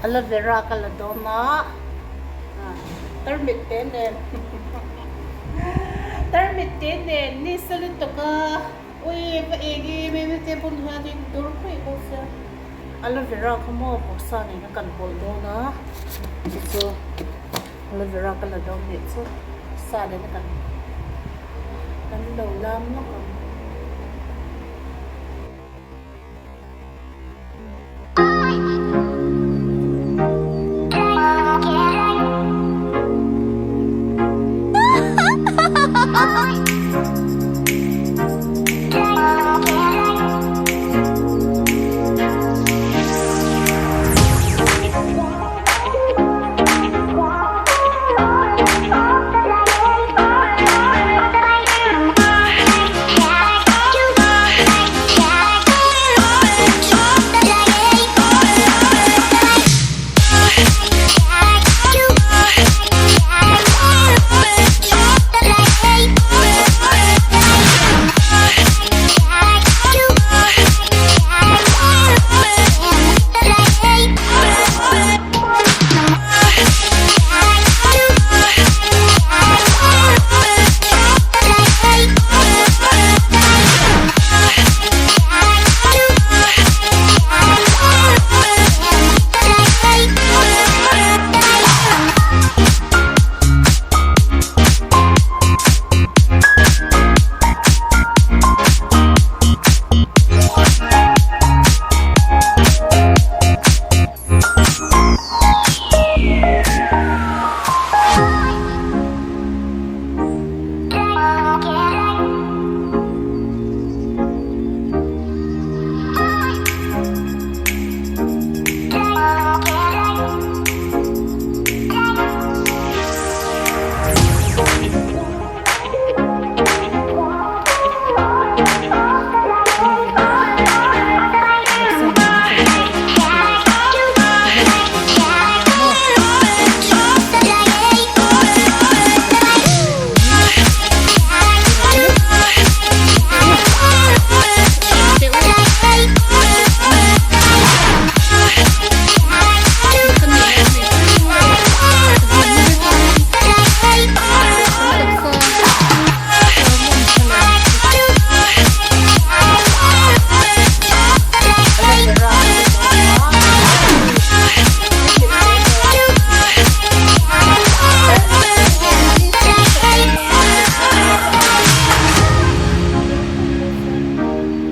Aloe vera ka la dawn a, tarmit te nen tarmit te nen ni sa lutuk a, ui va eng em em e te bun hianin dur khuih bawk sia. Aloe vera kha maw vawksa nena kan pawlh dawn a, chu chu aloe vera ka la dawn nih chu sa nena kan kan lo lam lawk ang.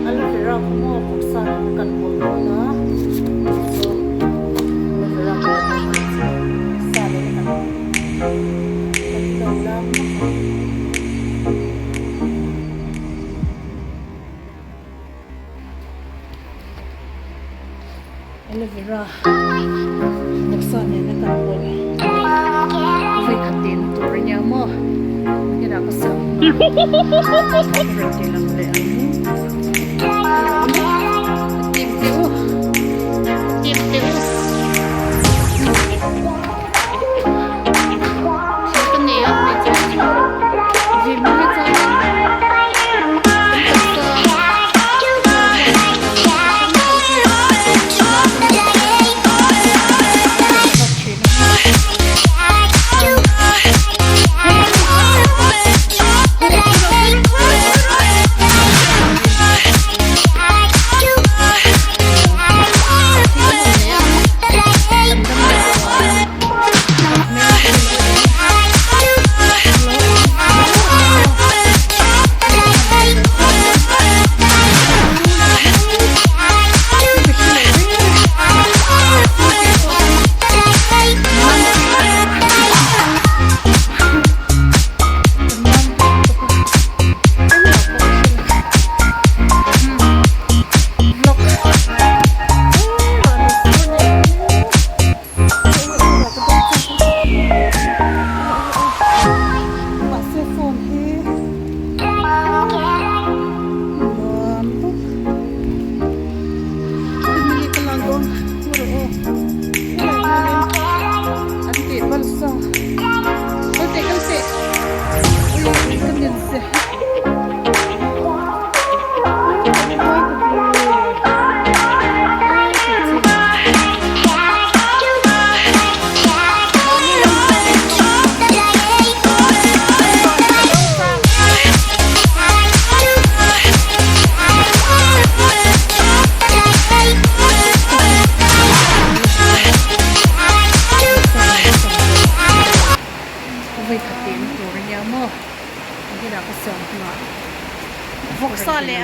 Aloe vera kha maw vawksa nen a kan pawlh dawn a chu aloe vera kha sa nen a kan kan lo lam lawk ang. Aloe vera vawksa nen a kan pawlh vawikhat tih na tur a nia maw nakinah ka siam hunah ka rawn ti lang leh ang tim teh u tim teh u thil ka nei a hei chu vim hi chuan kan taksa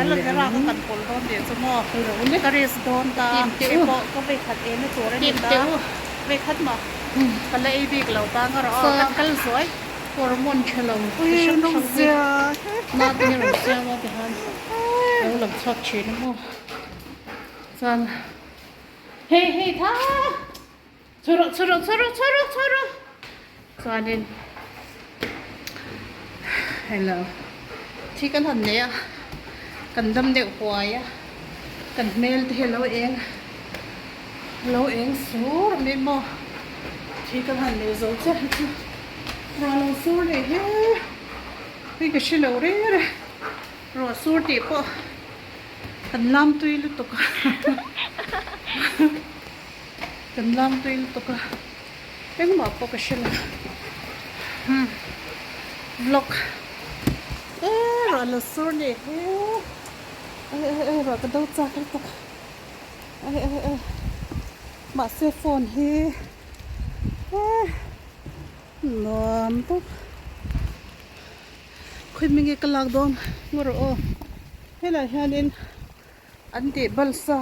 aloe leh vera ang. kha kan pawlh dawn tih chu maw ka risk dawn ta kei pawh ka vei khat ei na tur a ni ta vei khat maw ka la ei bik lo ta nga rawh aw kan kal zuai. Hormone tha lo chi hrang hrang te nate hi rawn siam a tihian a lo lang chhuak thin a maw chuan hei hei tha chhu rawh chhu rawh chhu rawh chhu rawh chhu rawh chuanin hello thi kan han nei a kan dam deuh huai a kan hmel te hi a lo eng lo eng sur mai maw thi kan han nei zo chiah hi chu ruah lo sur leh he hei ka hre lo reng reng ruah sur tih pawh kan lam tui lutuk a kan lam tui lutuk a engmah pawh ka hre lo umm vlog e ruah lo sur leh he e e ruah ka do chak lutuk. Mahse phone hi nuam tawp khawi hming nge ka lak dawn ngaw rawh aw helaiah hianin an tih balsa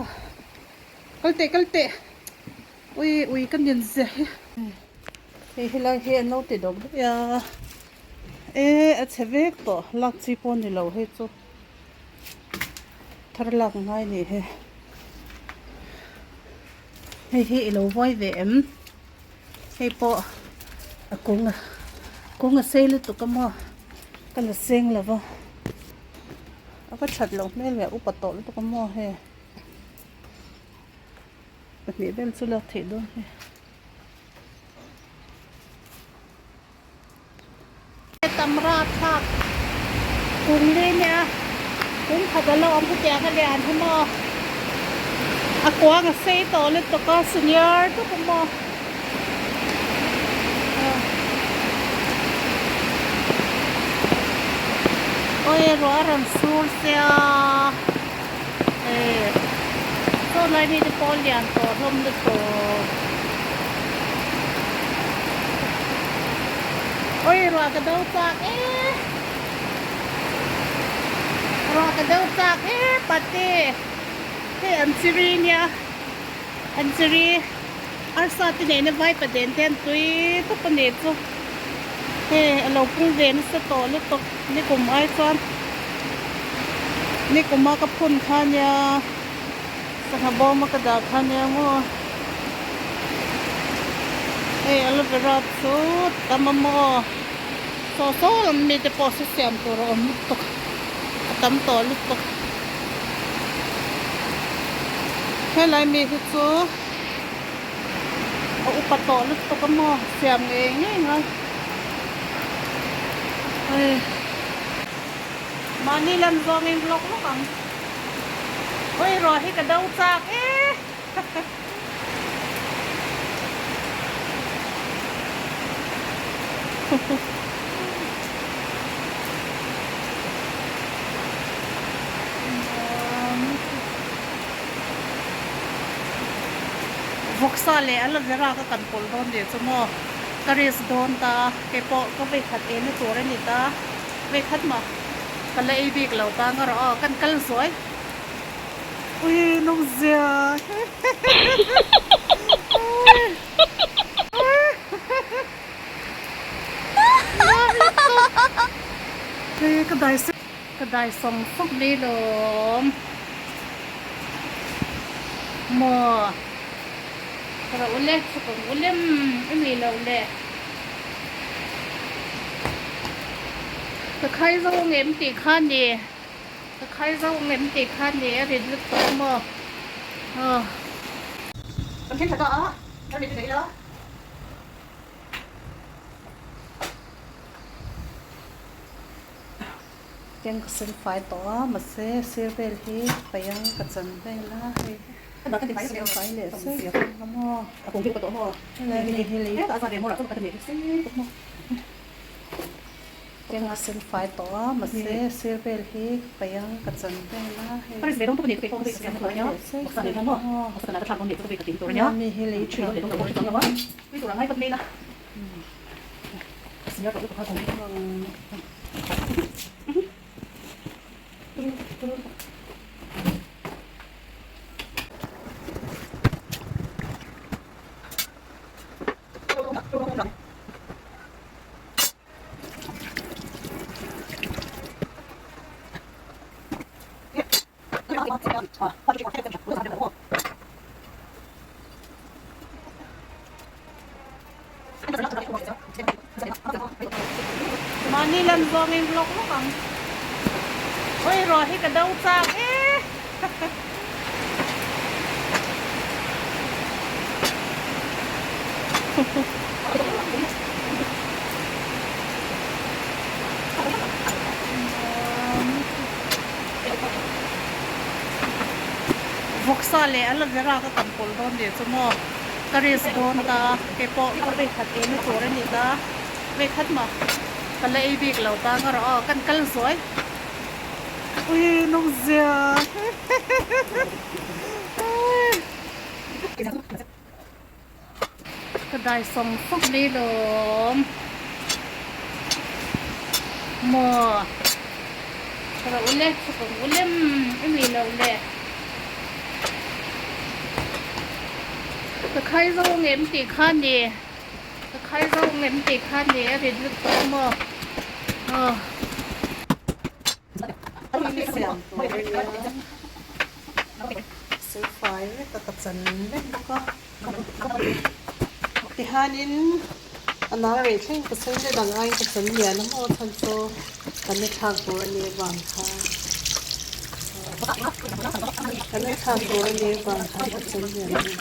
kal teh kal teh ui ui ka nin ziah hi hei helai hi an lo ti dawk daih a e a chhe vek tawh lak chi pawh a ni lo hei chu. Thar lak ngai nih hi. Hei hi i lo vuai ve em? Hei pawh a kung a kung a sei lutuk a maw? Ka la seng lo va. A va that loh hmel ve a upa tawh lutuk a maw hei. Pahnih vel chu lak theih dawn hei. Tamra thlak kung li nia kung khat a lo awm hetiang a lian hi maw a kuang a sei tawh lutuk a senior dup a maw awi ruah a rawn sur sia eh saw lai mi te pawh a lian tawh hlawm lutuk. Oi ruah ka do chak e ruah ka do chak e pate hei an chiri nia an chiri arsa te nena vai paden te an tui tawp a ni chu hei a lo pung ve nasa tawh lutuk nikum ai chuan nikuma ka phun kha nia sangha bawma ka dah kha nia maw. Hei aloe vera chu tam a maw saw saw lam mi te pawh saw siam tur a awm lutuk a tam tawh lutuk helai mi hi chu a upa tawh lutuk a maw siam ngei ngei ngai hei mahni lam zawngin vlog vlog ang awi ruah hi ka do chak e. Vawksa leh aloe vera ka kan pawlh dawn tih chu maw ka risk dawn ta kei pawh ka vei khat ei na tur a ni ta vei khat maw ka la ei bik lo ta nga rawh aw kan kal zuai. Ui nung zia Hei ka dai ka dai sawng sawng mai lawm maw ka ro ule chhuk ang ulem i ni lo le ka khai zo ngem tih kha ni. Ka khai zo ang em tih kha ni a rin lut tawh maw aw. Kan thleng tha ta a, kan rin theih la. Keng ka sen fai tawh a mahse sir vel hi paih ang ka chan vel a hei sen fai leh sek a maw helai mi hi lei Keng a sen fai tawh a mahse sir vel hi ka paih ang ka chan vel a hei sen fai leh sek sek a maw helai mi hi lei tha tur. Mahni lan zawngin vlog vlog ang. Oi rawh hi ka do chak e. Vawksa leh aloe vera ka tam pawlh dawn nih chu maw. Ka risk dawn ta keipawh ka vei khat ei na tur a ni ta vei khat maw ka la ei bik lo ta nga rawh aw kan kal zuai. Ui nawm zia Ka dai sawng sawng mai lawm maw ka ro ule chhuk ang ulem emi lo le ka khai zo ngem tih kha ni ka khai zo ngem tih kha ni a rit lutuk maw aw. Silfai vek a ka chan vek bawk a tihianin a nal rei thleng ka sawi leh dang aiin ka chan lian a maw chhan chu kan ni thlak tur a nih avang khan kan ni thlak tur a nih avang khan ka chan lian a ni.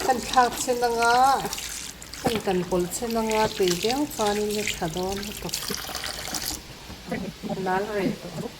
Kan thlak chin anga kan kan pawlh chin anga tui viau chuanin a tha dawn lutuk nal reh tawh.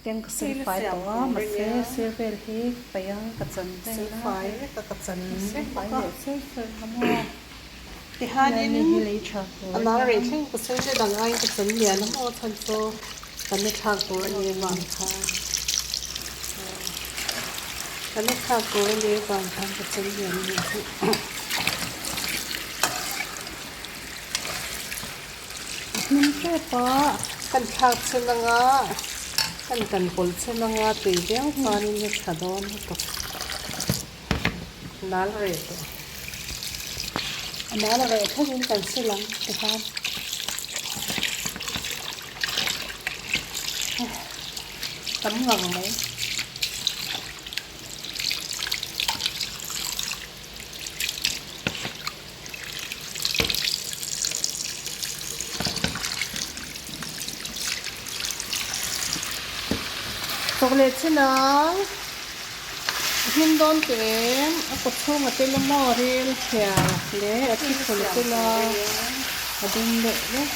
Teng ka sil fai tawh a mahse sir vel hi paih a ka chan vel a sil fai leh sir sir a maw Tihianin a nal rei thleng ka sawi leh dang aiin ka chan lian a maw chhan chu kan ni thlak tur a nih avang khan kan ni thlak tur a nih avang khan ka chan lian a nih hi. A hnim tep a kan thlak chhin anga kan kan pawlh chhin anga tui viau chuanin a tha dawn lutuk. Nal reh tawh. A nal reh thlengin kan sil ang tikhan tam ngang mai. Chawk leh chin ang. A hlim dawn teh em? A kawt chhung a tel a maw rel thiar leh a thi phul a tel a a dum leh vek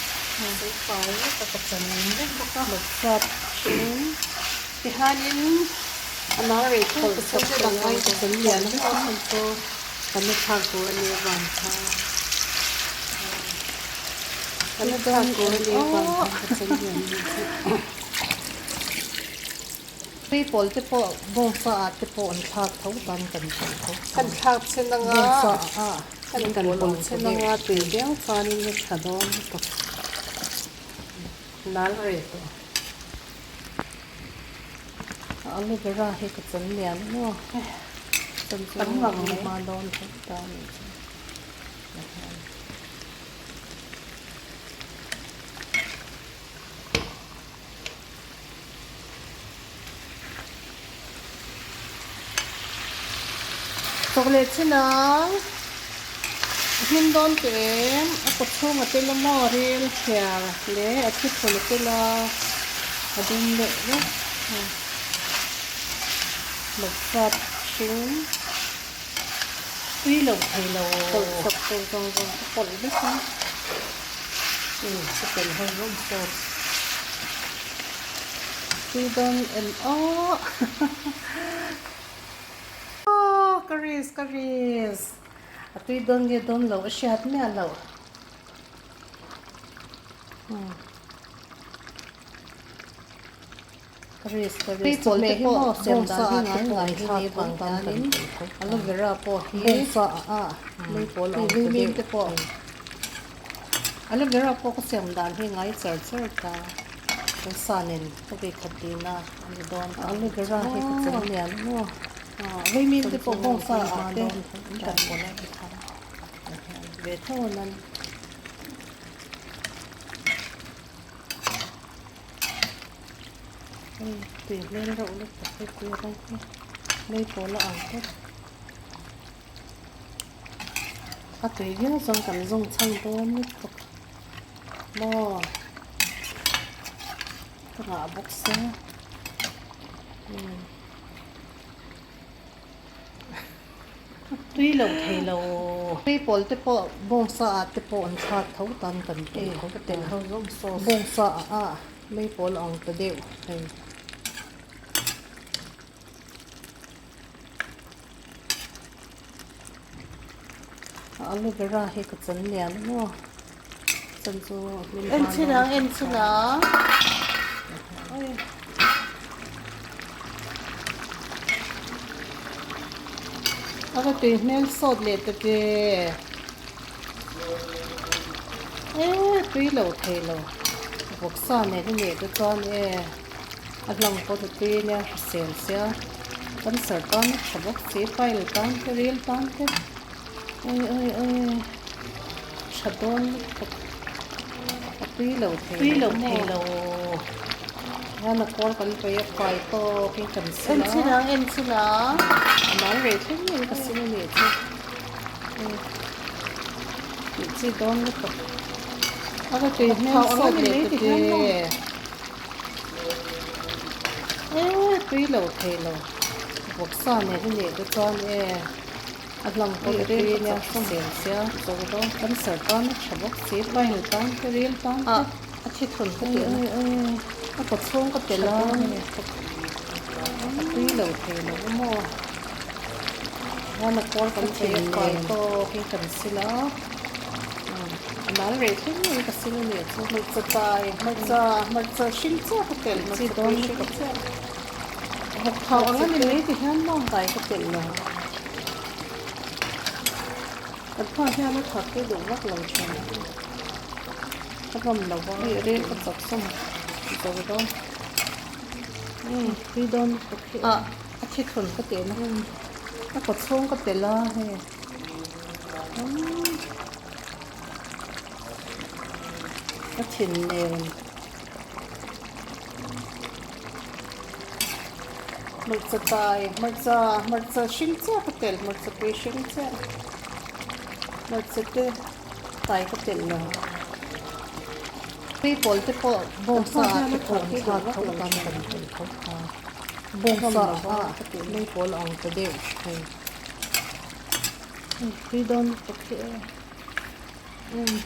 fai vek a ka chan vek bawk a sap hring tihianin a nal rei thleng ka sawi deuh ang aiin ka chan lian a maw chhan chu kan la thlak tur a nih avang khan kan la thlak tur a nih avang khan ka chan lian a nih chu. Tui pawl te pawh bawngsa ah te pawh an thlak tho tan kan pawlh tho Kan thlak chhin anga bawngsa ah kan kan pawlh chhin anga tui viau chuanin a tha dawn lutuk nal reh tawh. Aloe vera hi ka chan lian maw chan chu Tam ngang mai. hma dawn tho ta a nih chu. Chawk leh chin ang a hlim dawn teh em a kawt chhung a tel a maw rel thiar leh a thi phul a tel a a dum leh vek Nawhsat hring tui lo thei lo pawlh chawp tur zawng zawng ka pawlh vek a ka tel ho rawng sawt. Tui dawn em aw Aw ka risk ka risk a tui dawn nge dawn lo a hriat miah loh. Ka risk ka risk chawhmeh hi maw siam dan hi ngai ngai hi ni vang hianin aloe vera pawh hi bawngsa a lei pawl ang te deuh te pawh aloe vera pawh ka siam dan hi ngai char char ta bawngsa nen ka vei khat tihna a ni dawn ta aloe vera hi ka cheng lian maw vaimim te pawh bawngsa ah te an kan pawlh a ti kha ve tho nan. Hei tui hmel reuh lutuk hi tui rawng hi lei pawl a ang tawp. A tui viau chuan kan zawng chhan dawn lutuk maw ka ngah bawk sia umm. Tui lo thei lo. Tui pawl te pawh bawngsa ah te pawh an thlak tho tan kan ti tho ta. Bawngsa ah mei pawl ang ta deuh hei. Aloe vera hi ka chan lian maw chan chu En chhin ang en chhin ang. A va tui hmel sawt leh ta che. E tui lo thei lo. Vawksa nen a nih te chuan e a hlang pawh chu tui ania hrisel sia. Cancer tan a tha bawk si pile tan te ril tan te oi oi oi tha dawn lutuk. A tui lo thei Tui lo thei lo. Hian a kawl kan paih a fai tawk in kan sil a. En chhin ang en chhin ang. A mal rei thleng in ka sil a nih chu. Tih chi dawn lutuk. A va tui hmel sawt leh ta che. E tui lo thei lo. Vawksa nen a nih te chuan e. A hlang pawh hi tui ania hrisel sia cancer tan a tha bawk si pile tan te ril tan te a thi thun ka tih na a kaw chhung ka telh a a tui lo thei lo maw hian a kawl kan thei a fai tawk in kan sil a a mal rei thleng in ka sil a nih chu hmarcha tai hmarcha hmarcha hring chiah ka telh hmarcha tui hring chiah Vawk thau ang a ni mai ti hian mawng kai ka telh lo. Kan pa hian a thak hi duh vak lo thin. Ka ngam lo va, hei rel ka chak sawm zo dawn. Umm tui dawn lutuk hi a a thi thlun ka tih na. A kaw chhung ka telh a hei. Umm a thin nen. Hmarcha tai hmarcha hmarcha hring chiah ka telh hmarcha pui hring chiah hmarcha te tai ka telh lo tui pawl te pawh bawngsa ah te pawh an thlak tho tan kan telh tho ta bawngsa ah lei pawl ang ta deuh hei tui dawn lutuk hi e umm.